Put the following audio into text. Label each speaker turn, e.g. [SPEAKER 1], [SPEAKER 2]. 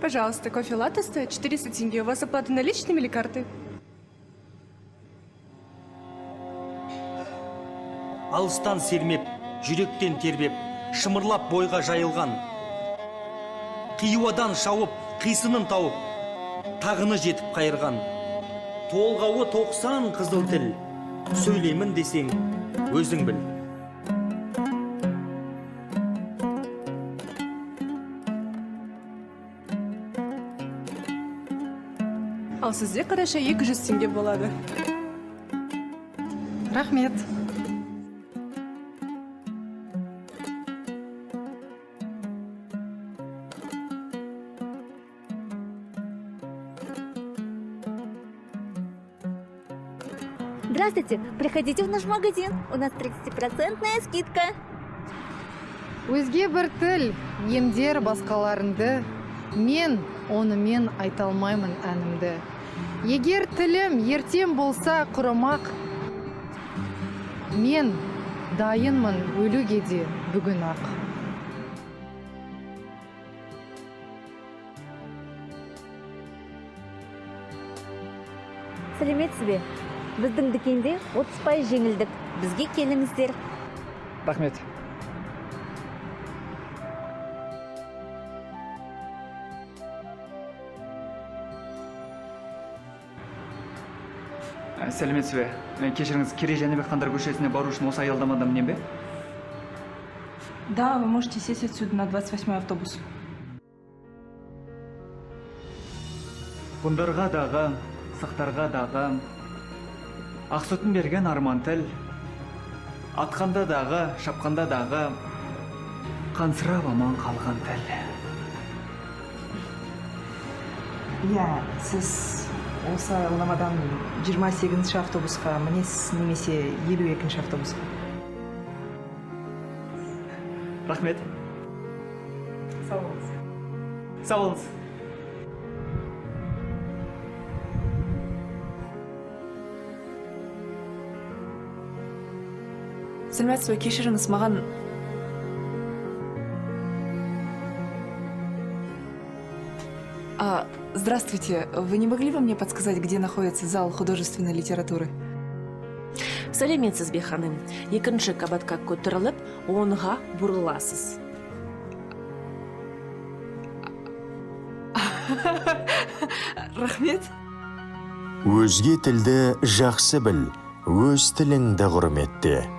[SPEAKER 1] Пожалуйста, кофе латте стоит 400 тенге. У вас оплата наличными или картой?
[SPEAKER 2] Алыстан сермеп, жүректен тербеп, шымырлап бойға жайылған, Қиуадан шауып, қисынын тауып, тағыны жетіп қайырған, толғауы 90 қызыл тіл, сөйлеймін десең, өзің біл.
[SPEAKER 1] Ал сізде қара шай 200 теңге болады.
[SPEAKER 3] Рахмет.
[SPEAKER 4] Здравствуйте, приходите в наш магазин, у нас 30% скидка.
[SPEAKER 3] Өзге бір тіл емдер басқаларыңды, мен онымен айта алмаймын әнімді. Егер тілім ертең болса құрымақ, мен дайынмын өлуге де бүгін ақ.
[SPEAKER 4] Сәлеметсіз бе? Біздің дүкенде 30% жеңілдік. Бізге келіңіздер.
[SPEAKER 5] Рахмет. Сәлеметсіз бе? Кешіріңіз, Керей Жәнібек хандар көшесіне бару үшін осы аялдамада мінем бе?
[SPEAKER 6] Да, вы можете сесть отсюда на 28-й автобус.
[SPEAKER 5] Ғұндарға дағы, сақтарға дағы, ақ сүтін берген арман тіл, атқанда дағы, шапқанда дағы, қансырап аман қалған тіл.
[SPEAKER 6] Иә, сіз осы аялдамадан 28-ші автобусқа мінесіз немесе 52-ші автобусқа.
[SPEAKER 5] Рахмет.
[SPEAKER 6] Сау болыңыз.
[SPEAKER 5] Сау болыңыз.
[SPEAKER 6] Сәлеметсіз бе, кешіріңіз, маған
[SPEAKER 7] Здравствуйте, вы не могли бы мне подсказать, где находится зал художественной литературы?
[SPEAKER 8] Сәлеметсіз бе, ханым. Екінші қабатқа көтеріліп, оңға бұрыласыз.
[SPEAKER 7] Рахмет.
[SPEAKER 9] Өзге тілді жақсы біл, өз тіліңді құрметте.